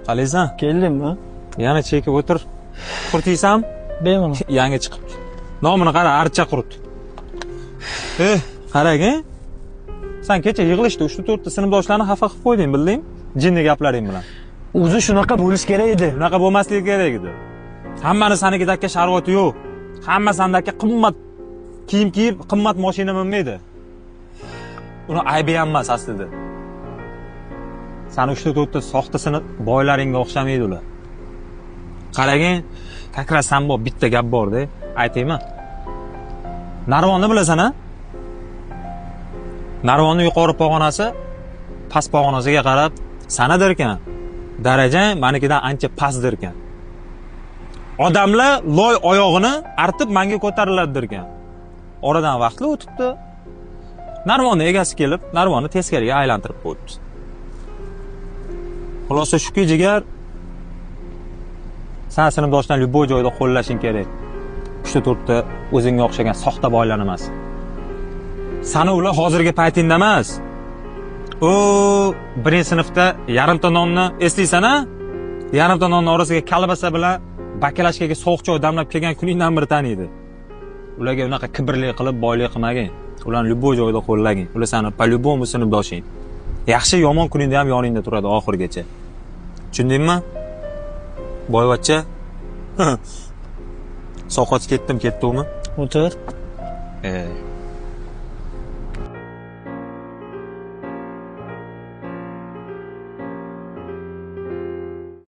Qalaysan? Keldingmi? Yana chekib o'tir. Qurt yeysanmi? Bemalol. Yangi chiqibdi. Nomini qara, archa qurt. Eh, qarang, sen kecha yig'ilishda 3-4 ta sinfdoshlarni xafa qilib qo'yding, bildingmi? Jinni gaplaring bilan. O'zi shunaqa bo'lish kerak edi. Bunaqa bo'lmasligi kerak edi. Hammani sanikidakka sharvati yo'q. Hamma sandakka qimmat kiyim kiyib, qimmat mashina minmaydi. Uni aybi ham emas aslida. Sani 3-4 ta soxta sinf boylaringga o'xshamaydi ular. Qaragin, как раз san bor bitta gap bor-da, aytaymi? Narvonni bilasan a? Narvonni yuqori pog'onasi past pog'onasiga qarab sanadir ekan. Darajang manikidan ancha pastdir ekan. Odamlar loy oyog'ini artib manga ko'tariladi ekan. Oradan vaqtli o'tibdi. Narvonni egasi kelib, narvonni teskariga aylantirib qo'yibdi. Xulosa shuki, jigar, san sinfdoshdan любой joyda qo'llashing kerak. 3-4 ta o'zingga o'xshagan soxta boylar emas. Sani ular hozirgi paytingda emas. U birinchi sinfda yarimta nonni eslaysan a? Yarimta nonni orasiga kolbasa bilan bakalashkaga sovuq choy damlab kelgan kuningdan beri taniydi. Ularga unaqa kibrlik qilib boylik qilmagin. Ularni любой joyda qo'llagin. Ular sani по-любому sinfdoshing. Yaxshi yomon kuningda ham yoningda turadi oxirigacha. Tushundingmi? Boyvachcha. Sovqotib ketdim, ketdimi? O'tir. E.